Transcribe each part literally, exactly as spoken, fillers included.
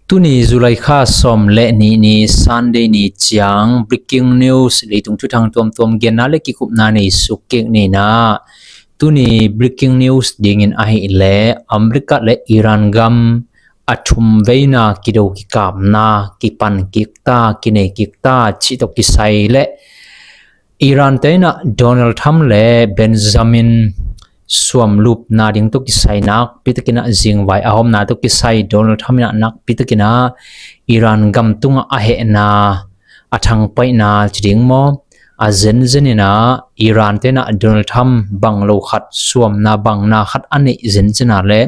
Tuni July kha sawm le nih ni Sunday ni ciang breaking news, leitung thuthang tuamtuam genna le kikupna nei suk kik ni in ah, tuni breaking news dingin ahih leh America le Iran gam a thum veina kido kikapna, kipan kik ta, kinei kik ta cih tawh kisai le Iran te in ah Donald Trump le Benjamin suamlupna ding tawh kisai nakpi takin ah, zingvai a hawmna tawh kisai Donald Trump in ah nakpi takin ah Iran gam tungah a hehna, a thangpaihna ci ding maw, a zenzen in ah Iran te in ah Donald Trump bang lo khat suamna, bangna khat a neih zenzen a le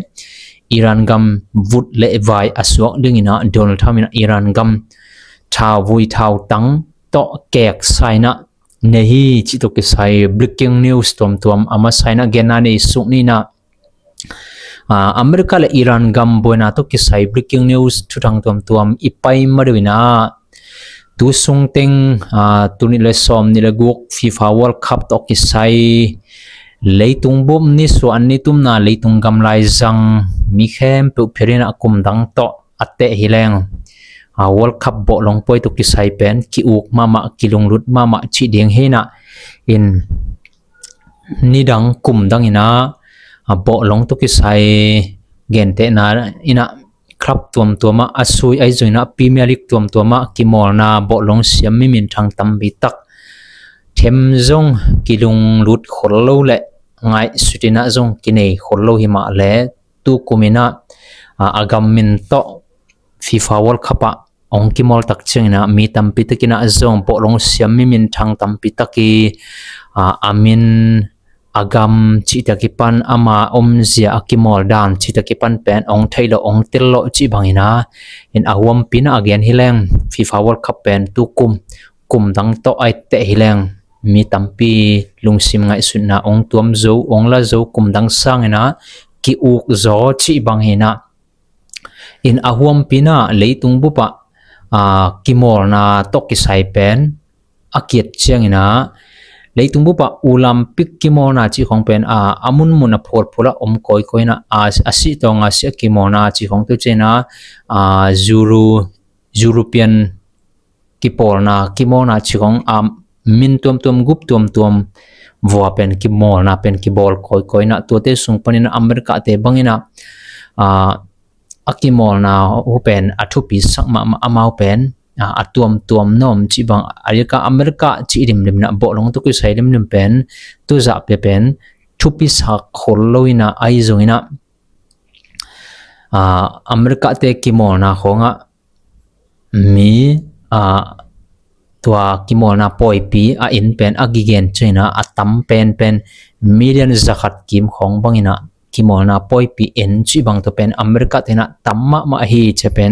Iran gam vut le vai a suak dingin ah Donald Trump in ah Iran gam thauvui thautang tawh keksa in ah nei hi cih tawh kisai breaking news tuamtuam a masa in ah genna nei suk ni in ah, ah, America le Iran gam buaina tawh kisai breaking news thuthang tuamtuam i pai ma deuh in ah, tu sung teng, ah, tul nih le sawm nih le guk FIFA World Cup tawh kisai leitung bup nisuah nitumna leitung gam laizang mi khempeuh phial in ah kum dang tawh a teh hi leng, ah, World Cup bawhlong puai tawh kisai pen ki-uk mahmah, kilunglut mahmah cih ding hi in ah, in nidang kum dang in ah, ah, bawhlong tawh kisai gentehna in ah club tuamtuam ah, a sui ahi zong in ah Premier League tuamtuam ah kimawlna bawhlong siam mi minthang tampi tak them zong kilunglut khol lo le ngaihsut in ah zong kinei khol lo hi mah le, tu kum in ah, ah, a gam min tawh FIFA World Cup ah hong kimawl tak ciangin ah mi tampi takin ah zong bawhlong siam mi minthang tampi tak i, ah, a min, a gam cihte a kipan, ama omzia, a kimawl dan cihte a kipan pen hong theih loh, hong tel loh cih bangin ah, in a huampi in ah a gen hi leng FIFA World Cup pen tu kum, kum dang tawh a i teh hi leng mi tampi lungsim ngaihsutna hong tuam zo, hong la zo, kum dang sangin ah ki-uk zaw cih bang hi in ah, in a huampi in ah leitung bup ah, ah, kimawlna tawh kisai pen a kiat ciangin ah, leitung bup ah Olympic kimawlna cih khawng pen, ah, a munmun a phualphual ah om kawikawi in ah, ah, a sih tawng a sih a kimawlna cih khawng tawh ciangin ah, ah, Euro-, European kipawlna, kimawlna cih khawng, ah, min tuamtuam, gup tuamtuam vua pen kimawlna pen kibawl kawikawi in ah, tuate sung panin ah America te bangin ah, ah, a kimawlna uh pen a thupi sak mahmah, amau pen, ah, a tuamtuam nawm cih bang, a lika America cih limlim in ah, bawhlong tawh kisai limlim pen, tuzah pia pen thupi sak khol lo in ah, ahi zong in ah, ah, America te kimawlna khawng ah mi, ah, tua kimawlna pawipi a en pen a kigen ciangin ah, a tam penpen million zakhat kim khawng bangin ah kimawlna pawipi en cih bang tawh pen America te in ah tam mahmah hi cih pen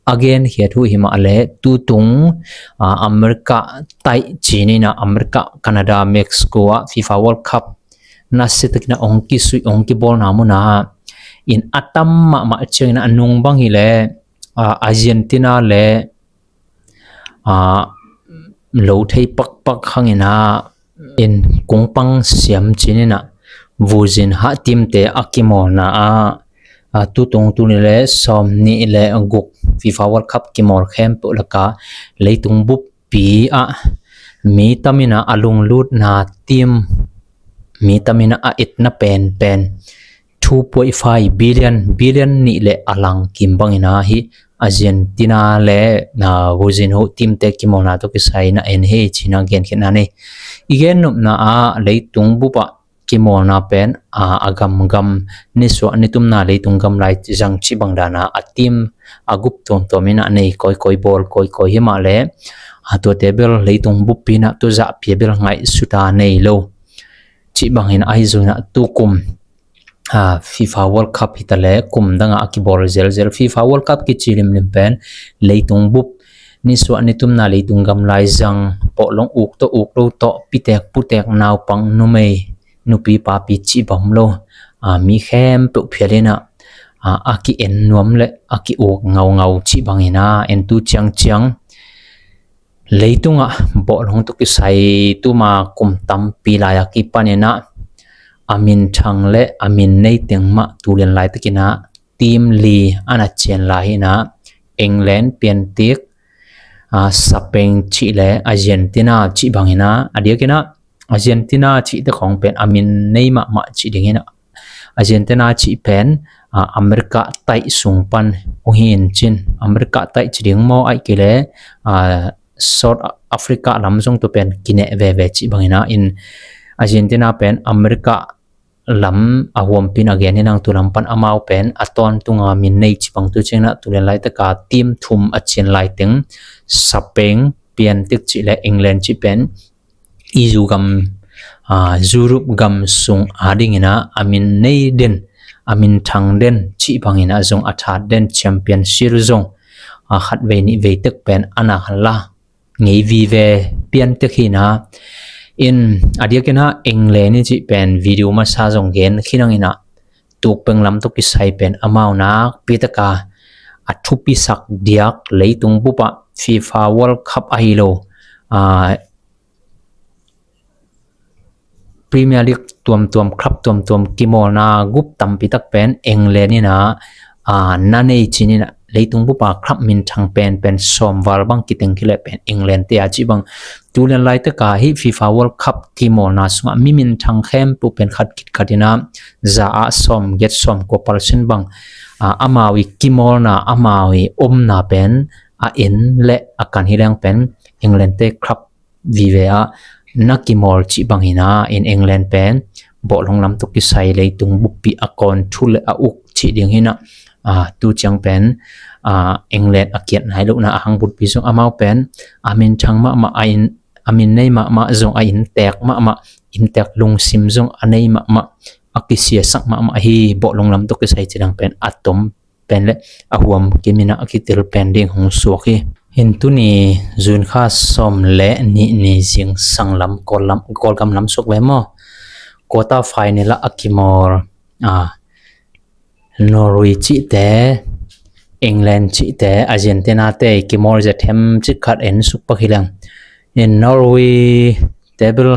a genkhiat uh hi mah le, tutung, ah, America taih ci ni in ah America, Canada, Mexico ah FIFA World Cup nasia takin ah hong kisuih, hong kibawlna mun ah in a tam mahmah ciangin ah, a nung bang hi leh, ah, Argentina le, ah, lo thei pakpak hangin ah, in kungpang siam ci ni in ah, vuzin hah team te a kimawlna ah, ah, tutung tul nih le sawm nih le guk FIFA World Cup kimawl khempeuh lak ah leitung buppi ah mi tam in ah a lunglutna team, mi tam in ah a etna penpen two point five billion, billion nih le a lang kim bangin ah hih Argentina le, ah, vuzin hah team te kimawlna tawh kisai in ah en hi ci in ah genkhiatna nei. I gennopna ah leitung bup ah kimawlna pen, ah, a gamgam, nisuah nitumna leitung gam laizang cih bang dan ah a team a gup tuamtuam in ah nei kawikawi, bawl kawikawi hi mah le, ah, tuate bel leitung buppi in ah tuzah pia bel ngaihsut a nei lo cih bangin ahi zong in ah, tu kum, ah, FIFA World Cup hi ta le kum dang ah a kibawl zelzel FIFA World Cup kici limlim pen leitung bup, nisuah nitumna leitung gam laizang, bawhlong uk tawh uk lo tawh, pitek putek, naupang numei, nupi papi cih bang om lo, ah, mi khempeuh phial in ah, ah, a ki-en nuam le a ki-uk ngaungau cih bangin ah, en tu ciangciang leitung ah bawhlong tawh kisai tuma kum tampi lai a kipan in ah, a minthang le a min nei teng mah tu lian laitakin ah team li a na cian lai hi in ah, England piantik, a, Spain cih le Argentina cih bangin ah, a diakin ah Argentina cihte khawng pen a min nei mahmah cih dingin ah, Argentina cih pen, a, America taih sung pan hong hi in cin, America taih ci ding maw, ahih kei leh, a, South Africa lam zong tua pen kineh veve cih bangin ah, in Argentina pen America lam a huampin a gen hi nang, tu lam pan amau pen a tawntunga min nei cih bang. Tu ciangin ah tu lian laitaka team thum a cian laiteng, Spain piantik cih le England cih pen E U gam, a, Europe gam sung adingin ah a min nei den, a min thang den cih bangin ah zong a that den, Champions League zong, a, khat vei nih vei tek pen a na khan la ngei vive piantek hi in ah. In a diakin ah England i cih pen video masa zong gen khin hangin ah, tukpeng lam tawh kisai pen amau nakpi taka a thupisak diak, leitung bupah FIFA World Cup ahi lo, a, Premier League tuamtuam, club tuamtuam kimawlna gup tampi tak pen England in ah, a, na nei cin in ah, leitung bupa club minthang penpen sawm val bang kiteng khit leh pen England te a cih bang. Tu lian laitaka hih FIFA World Cup kimawlna sungah mi minthang khempeuh pen khat khit khat in ah, za ah sawm giat sawm kua percent bang, a, amau i kimawlna, amau i omna pen a en le a kan hi leng pen England te club vive ah na kimawl cih bangin ah, in England pen bawhlung lam tawh kisai leitung buppi a kawnthu le a uk cih ding hi in ah, a, tu ciang pen, a, England a kiat nai lohna a hang buppi zong amau pen a minthang mahmah, a in, a min nei mahmah, zong a inntek mahmah, inntek lungsim zong a nei mahmah, a kisiasak mahmah hi, bawhlung lam tawh kisai cidang pen a tom pen le a huam kim in ah a kitel pen ding hong suak hi. Hin tuni June kha sawm le nih ni zingsang lam, Kawl lam, Kawlgam lam suak ve maw? Quarter final ah a kimawl, a, Norway cihte, England cihte, Argentina te kimawl zia them cik khat en suk pak hi leng. In Norway te bel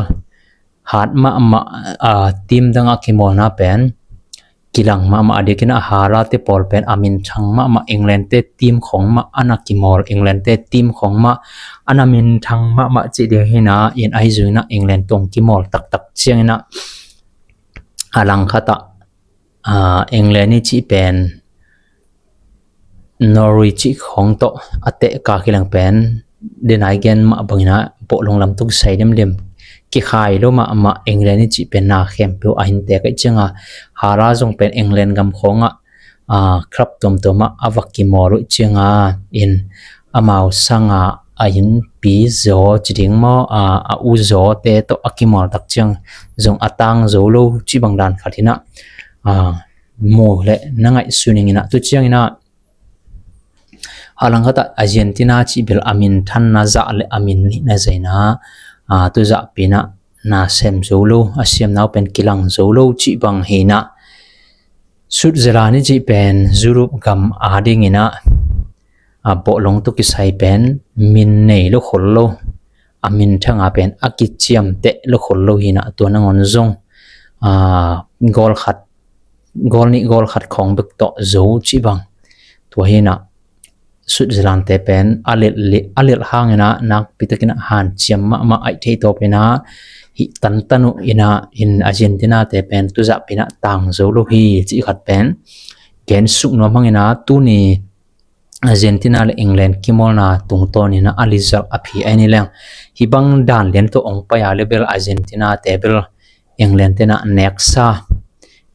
hat mahmah, a, team dang a kimawlna pen kilang mahmah, a diakin ah Haaland te pawl pen a minthang mahmah, England te team khawng mah a na kimawl, England te team khawng mah a na minthang mahmah cih ding hi in ah, in ahi zongin ah England tawh kimawl taktak ciangin ah a langkhat ah, a, England i cih pen Norway cih khawng tawh a tehkak hi leng pen, den a i gen mah bangin ah bawhlung lam tawh kisai demdem, kikhai lo mahmah, England i cih pen na khempeuh a inntek ahih ciangin ah, Haaland zong pen England gam khawngah, a, club tuamtuam ah a va kimawl uh ciangin ah, in amau sangin a innpi zaw ci ding maw, a, a u zawte tawh a kimawl tak ciang zong a tang zo lo cih bang dan khat hi in ah, a, mu le na ngaihsun ing in ah, tu ciangin ah a langkhat ah Argentina cih bel a minthanna zah le a min nihna zah in ah, a, tu zahpi in ah na sem zo lo, a siamna uh pen kilang zo lo cih bang hi in ah, Switzerland i cih pen Europe gam adingin ah, a, bawhlung tawh kisai pen min nei lo khol lo, a minthang a pen a kiciamteh lo khol lo hi in ah, tua nangawn zong, a, goal khat, goal nih goal khat khawng bek tawh zo cih bang. Tua hi in ah Switzerland te pen a lel, a lel hangin ah nakpi takin ah hanciam mahmah, ahih theih tawpin ah hih tantan uh in ah, in Argentina te pen tu zahpi in ah tang zo lo hi cih khat pen gen suk nuam hangin ah, tuni Argentina le England kimawlna tungtawnin ah a result a phi a en hi leng, hih bang dan lian tawh hong pai a le bel Argentina te bel England te in ah neksa,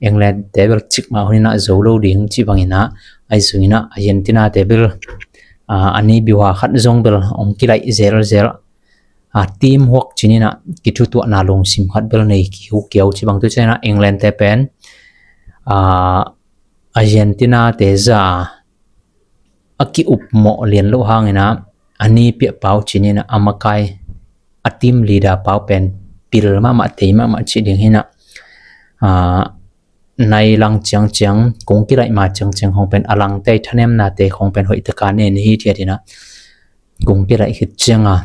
England te bel cikmah hun in ah zo lo ding cih bangin ah, ahi zongin ah Argentina te bel, a, a ni biua khat zong bel hong kilaih zelzel, a, team huak cin in ah kithutuahna lungsim khat bel nei kiu kiau cih bang. Tu ciangin ah England te pen, a, Argentina te zah a ki-upmawh lian loh hangin ah, a ni piah pau cin in ah a makai, a team leader pau pen pil mahmah, tei mahmah cih ding hi in ah, a, nai lang ciangciang, kung kilaih ma ciangciang khawng pen a langte i thanemnate khawng pen hoih taka ne ni hi thiat in ah, kung kilaih khit ciangin ah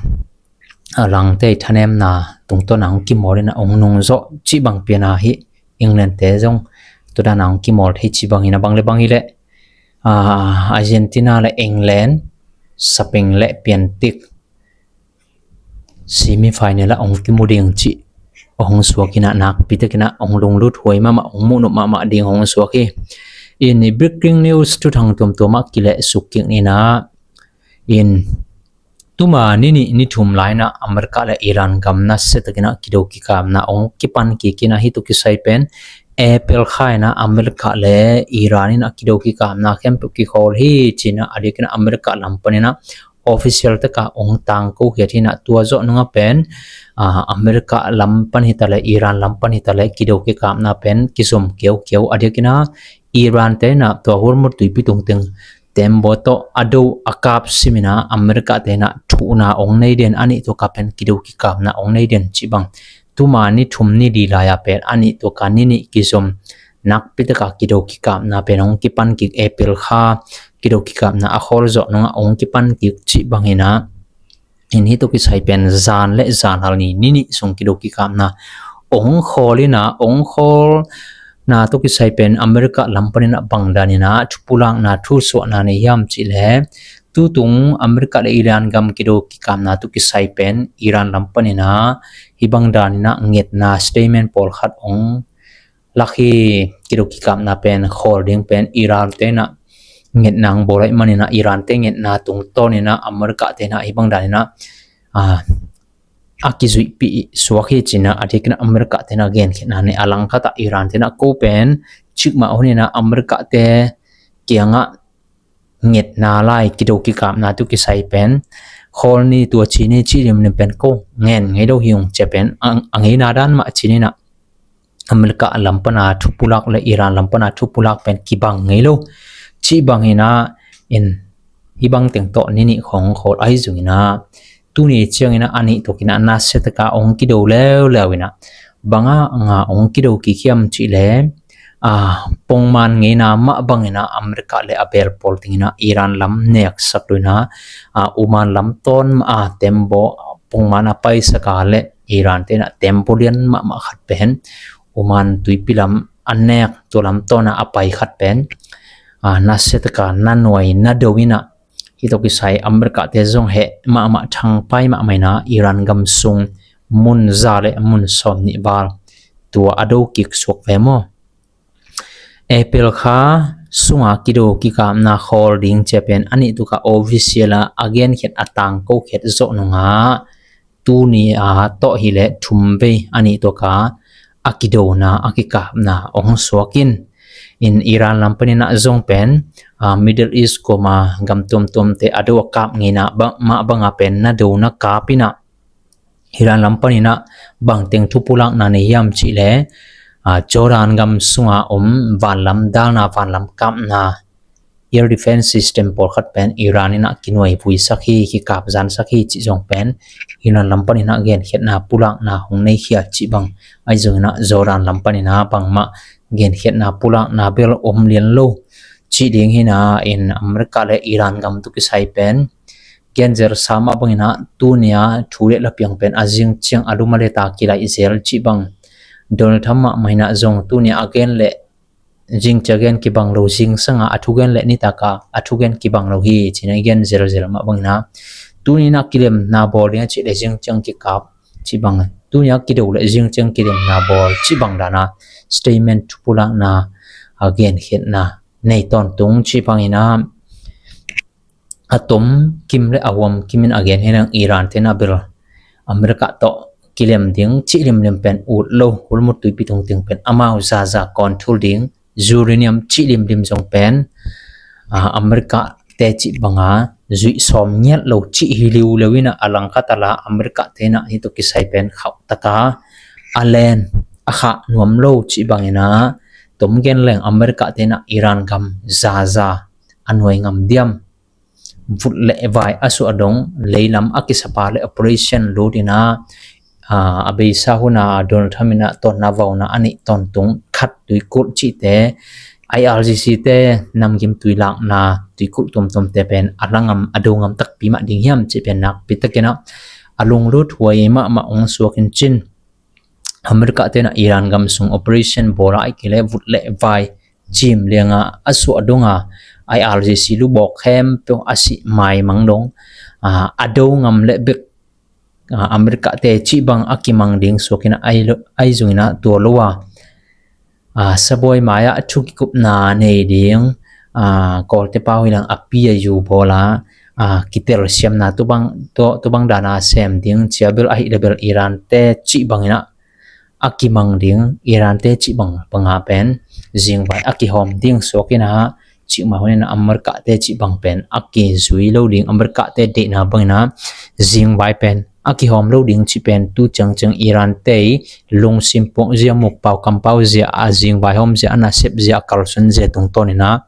a langte i thanemna tungtawn ah hong kimawl in ah hong nungzawh cih bang pian a, hih England te zong tua dan ah hong kimawl thei cih bang hi in ah, bang le bang hi leh Argentina le England sapeng le piantik semi final ah hong kimu ding cih hong suak in ah, nakpi takin ah hong lunglut huai mahmah, hong muhnop mahmah ding hong suak hi. In i breaking news thuthang tuamtuam ah kilehsuk kik ni in ah, in tuma ni nih ni thum lai in ah America le Iran gam nasia takin ah kido kikapna hong kipan kik in ah, hih tawh kisai pen April kha in ah America le Iran in ah kido kikapna khempeuh kikhawl hi ci in ah, a diakin ah America lam panin ah official taka hong tangko khiat hi in ah, tua zawh nungah pen America lam pan hi ta le Iran lam pan hi ta le kido kikapna pen kizom kiaukiau. A diakin ah Iran te in ah tua Hormuz tuipi tungteng tembaw tawh a do a kap sim in ah America te in ah thuhna hong nei den, a nih tua ka pen kido kikapna hong nei den cih bang. Tuma ni thum ni li lai ah pen a nih tua ka ni nih kizom, nakpi taka kido kikapna pen hong kipan kik, April kha kido kikapna a khawl zawh nungah hong kipan kik cih bang hi in ah, in hih tawh kisai pen zan le zan hal ni, ni nih sung kido kikapna hong khawl in ah, hong khawlna tawh kisai pen America lam panin ah bang dan in ah thupulakna, thusuahna nei hiam cih le, tutung America le Iran gam kido kikapna tawh kisai pen Iran lam panin ah hih bang dan in ah ngetna statement pawlkhat hong lak hi. Kido kikapna pen khawl ding pen Iran te in ah ngetna hong bawl ahih manin ah, Iran te ngetna tungtawn in ah America te in ah hih bang dan in ah a kizuihpih suak hi ci in ah, a diakin ah America te in ah genkhiatna nei. A langkhat ah Iran te in ah ko pen cikmah hun in ah America te kiangah ngetna lai, kido kikapna tawh kisai pen khawl ni, tua ci ni, cih limlim pen ko ngen ngei lo hi ung, ci a pen a ngeina dan mah ci ni in ah America lam pana thupulak le Iran lam pana thupulak pen kibang ngei lo cih bang hi in ah, in hih bang teng tawh ni nih khawng khawl ahi zong in ah, tuni ciangin ah a nih tua kin ah nasia taka hong kido leuleu in ah, bang hanga hong kido kik hiam cih le, pongman ngeina mah bang in ah America le a bel pawl teng in ah Iran lam neksak lo in ah, Oman lam tawn mah a tembaw pongman a paisak a le, Iran te in ah tembaw lian mahmah khat pen Oman tuipi lam a nek, tua lam tawn a a pai khat pen nasia taka na nuai na do in ah, hih tawh kisai America te zong heh mahmah, thangpai mahmah in ah Iran gam sung mun za le mun sawm nih val tua a do kik suak ve maw. April kha sunga kido kikapna khawl ding ci a pen a nih tua ka official a a genkhiat, a tangko khiat zawh nungah tuni a tawh hi le thum vei a nih tua ka a kidona, a kikapna hong suak in, in Iran lam panin ah zong pen Middle East kuama gam tuamtuamte a do a kap ngeina mah banga pen na do na kap in ah, Iran lam panin ah bangteng thupulakna nei hiam cih le, Jordan gam sunga om vanlam dalna, vanlam kapna air defense system pawlkhat pen Iran in ah kinuaivuisak hi, kikapzansak hi cih zong pen Iran lam panin ah genkhiatna pulakna hong nei khia cih bang. Ahi zongin ah Jordan lam panin ah bangmah genkhiatna pulakna bel om lian lo cih ding hi in ah, in America le Iran gam tawh kisai pen genzel sa mah bangin ah tuni a thu le la piang pen a zing ciang a lum a let a kilaih zel cih bang. Donald Trump mahmah in ah zong tuni a a gen le zing ciang gen kibang lo, zingsang a a thugen le nitak a a thugen kibang lo hi ci in ah gen zelzel mah bangin ah, tuni in ah kilemna bawl ding a cih le zing ciang kikap cih bang, tuni a kido le zing ciang kilemna bawl cih bang dan a statement, thupulakna, a genkhiatna nei tawntung cih bangin ah, a tom kim le a huam kim in a gen hi in ah, Iran te in ah bel America tawh kilem ding cih limlim pen ut lo, Hormuz tuipi tungteng pen amau zaza control ding, uranium cih limlim zong pen America te cih banga zuih sawm ngiat lo cih hi liuleu in ah, a langkhat a la America te in ah hih tawh kisai pen khauh taka a len a khah nuam lo cih bangin ah, tom gen leng America te in ah Iran gam zaza a nuai ngam diam, vut le vai a suah dong, leilam a kisapa le operation lut in ah, a beisa hun a Donald Trump in ah tawnna vauna a neih tawntung khat tuikulh cihte, I R G C te namgim tuilakna tuikulh tuamtuamte pen a la ngam, a do ngam takpi mah ding hiam cih pen nakpi takin ah a lunglut huai mahmah hong suak in cin. America te in ah Iran gam sung operation bawl a, ahih kei leh vut le vai cim lianga a suah donga I R G C lubawk khempeuh a sih maimang dong, a, a do ngam leh bek, a, America te cih bang a kimang ding suak in ah, ahi lo, ahi zong in ah tua lo a, a, sabuai mai-ah thu kikupna nei ding, a, Kawlte pau hi leng a P I U bawl a, a, kitelsiamna tua bang, tua, tua bang dan a sem ding, cia bel ahih leh bel Iran te cih bang in ah a kimang ding, Iran te cih bang, bang a pen zingvai a kihawm ding suak in ah, cih mah hun in ah America te cih bang pen a kizui lo ding, America te deihna bang in ah zingvai pen a kihawm lo ding cih pen tu ciangciang Iran te lungsim puak zia, mukpau kampau zia, a zingvai hawm zia, a nasep zia, a kalsuan zia tungtawn in ah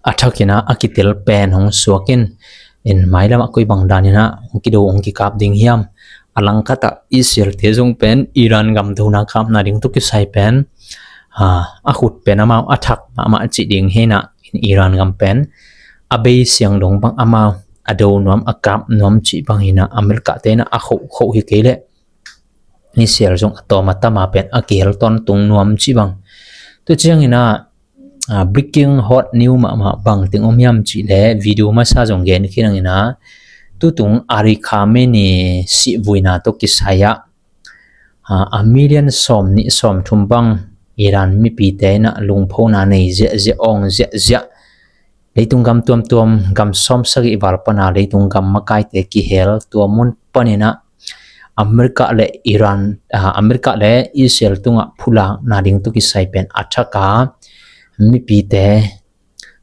a thak in ah a kitel pen hong suak in, in mailam ah koi bang dan in ah hong kido, hong kikap ding hiam. A langkhat ah Israel te zong pen Iran gam dona kapna ding tawh kisai pen, a, a khut pen amau a thak mahmah cih ding hi in ah, in Iran gam pen a bei siang dong bang amau a do nuam, a kap nuam cih bang hi in ah, America te in ah a khoh khoh hi kei leh Israel zong a tawm a tam a pen a kihel tawntung nuam cih bang. Tu ciang in ah, a, breaking hot news mahmah bang teng om hiam cih leh video masa zong gen khin ang in ah, tutung Ali Khamenei sihvuina tawh kisai ah, a, a million sawm nih sawm thum bang Iran mipite in ah lungphona nei ziahziah, awng ziahziah, leitung gam tuamtuam, gam sawm sagih val pan a leitung gam makaite kihel tua mun pan in ah America le Iran, a, America le Israel tungah phulakna ding tawh kisai pen a thak a mipite,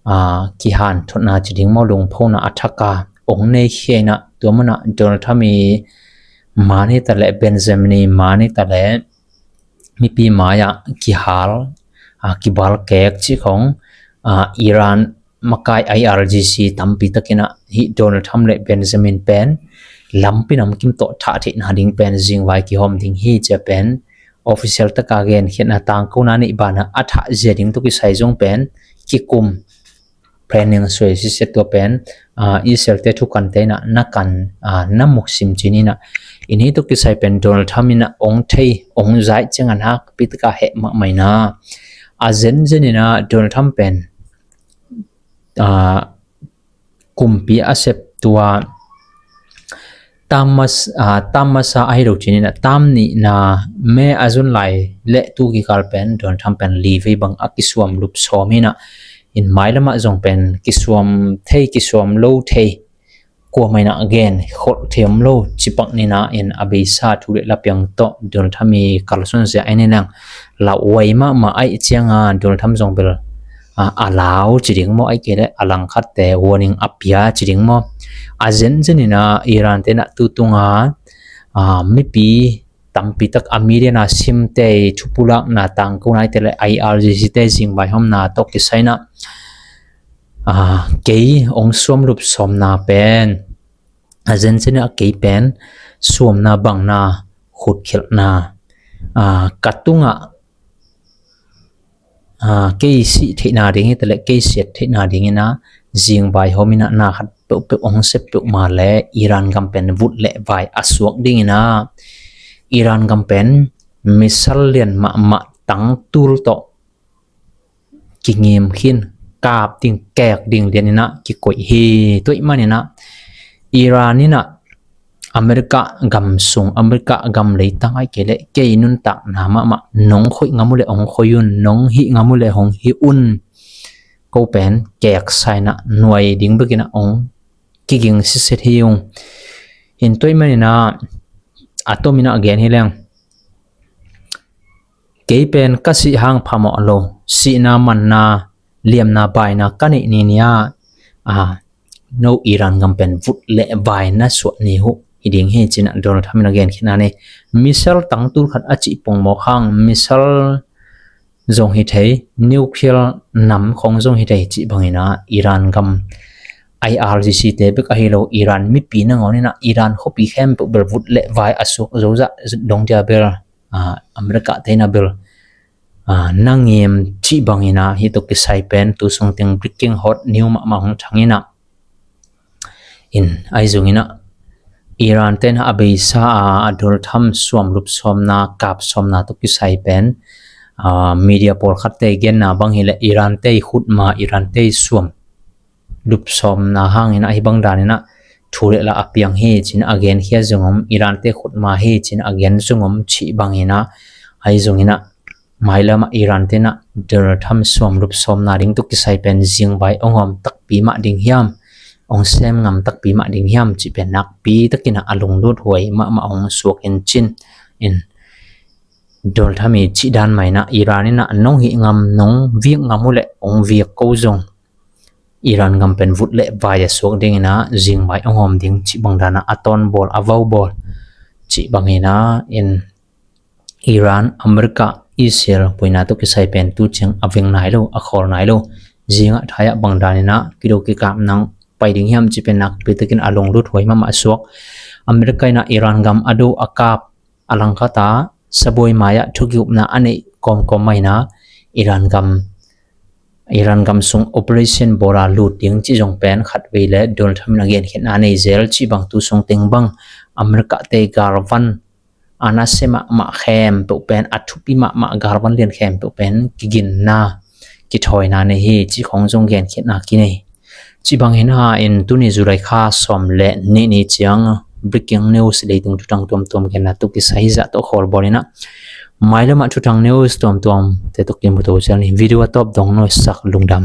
a, kihanthotna ci ding maw, lungphona a thak a ong nei khia in ah, tua mun ah Donald Trump i man hi ta leh, Benjamin i man hi ta leh, mipi mai-ah kihal, a, kibalkek cih khong, a, Iran makai I R G C tampi tak in ah hih Donald Trump le Benjamin pen lampi namkim tawh thah theihna ding pen zingvai kihawm ding hi cia pen official taka genkhiatna tangkona neih banah a thah zia ding tawh kisai zong pen kikum, planning suai sisia tua pen, a, Israel te thukante in ah na kan, a, na mu sim ci-in ah, in hih tawh kisai pen Donald Trump in ah ong thei, ong zai ciang a nakpi taka heh mahmah in ah, a zenzen in ah Donald Trump pen, a, kumpi a sep tua tam mas-, a, tam masa ahi lo ci-in ah, tam nihna May a June lai le tu kikal pen Donald Trump pen li vei bang a kisuam lup sawm hi in ah, in mailam ah zong pen kisuam thei, kisuam lo thei, kuamah in ah gen kholh thei om lo, cipak ni in ah, in a beisa thu le lapiang tawh Donald Trump i kalsuan zia a hi in ah, lauhuai mahmah ahih ciang a Donald Trump zong bel, a, a lau ci ding maw, ahih kei leh a langkhatte warning a pia ci ding maw. A zenzen in ah Iran te in ah tu tung a, a, mipi tampi tak a million a simte i thupulakna tangkona i te le I R G C te zingvai hawmna tawh kisai in ah, a, kei ong suam lup sawmna pen, a zenzen in ah kei pen suamna bangna, khutkhelhna, a, ka tungah, a, kei sih theihna ding hi ta leh kei siat theihna ding in ah zingvai hawm in ah, na khat peuhpeuh ong sep peuhmah leh Iran gam pen vut le vai a suak ding in ah, Iran gam pen missile lian mahmah tangtul tawh kingim khin, kap ding, kek ding lian in ah kikoih hi. Tua ahih man in ah Iran in ah America gam sung, America gam leitang ahih kei leh kei nuntakna mahmah nong khoih ngam uh leh hong khoih un, nong hih ngam uh leh hong hih un, ko pen keksa in ah nuai ding bek in ah hong kiging siset hi ung. In tua ahih man in ah a tom in ah gen hi leng, kei pen ka sih hang phamawh lo, sihna manna, liamna baina ka neih ni in ah, a, no Iran gam pen vut le vai na suah ni uh hi ding hi ci-in ah Donald Trump in a genkhiatna nei. Missile tangtul khat a cih pongmawk hang, missile zong hi thei, nuclear nam khong zong hi thei cih bang in ah Iran gam I R G C te bek ahi lo, Iran mipi nangawn in ah Iran khuapi khempeuh bel vut le vai a suak zo zah dong dia bel, a, America te in ah bel, a, na ngim cih bang in ah hih tawh kisai pen tu sung teng breaking hot news mahmah hong thang in ah, in ahi zong in ah Iran te in ah a beisa a, a Donald Trump suam lup sawmna, kap sawmna tawh kisai pen, Media pawlkhatte i genna bang hileh Iran te i khutma, Iran te i suam lupsawmna hangin ah hih bang danin ah thu le la a piang hi ci-in a genkhia zong om, Iran te khutma hi ci-in a gen zong om cih bangin ah, ahi zongin ah mailam ah Iran te in ah Donald Trump suam lupsawmna ding tawh kisai pen zingbai hong om takpi mah ding hiam, hong sem ngam takpi mah ding hiam cih pen nakpi takin ah a lunglut huai mahmah hong suak in cin in, Donald Trump i cih dan mah in ah Iran in ah nong hih ngam, nong viak ngam uh leh hong viak ko zong Iran gam pen vut le vai a suak dingin ah zingbai hong om ding cih bang dan ah a tawnbawl, a vaubawl cih bangin ah in Iran, America, Israel puina tawh kisai pen tu ciang a veng nai lo, a khawl nai lo. Zingah thai ah bang danin ah kido kikap nang pai ding hiam cih pen nakpi takin a lunglut huai mahmah suak. America in ah Iran gam a do a kap, a langkhat ah sabuai mai-ah thukikupna a neih kawmkawm mah in ah Iran gam, Iran gam sung operation bawl a lut ding cih zong pen khatvei le Donald Trump in a genkhiatna nei zel cih bang tu sung teng bang America te galvan a nasia mahmah khempeuh pen, a thupi mahmah galvan lian khempeuh pen kiginna, kithawina nei hi cih khong zong genkhiatna kinei. Cih bangin ah in tuni July kha sawm le nih ni ciang breaking news, leitung thuthang tuamtuam genna tawh kisai hizah tawh khawlbawl in ah mailam ah thuthang news tuamtuamte tawh kimuto zel ni. Video a tawp dong nuaisak, lungdam.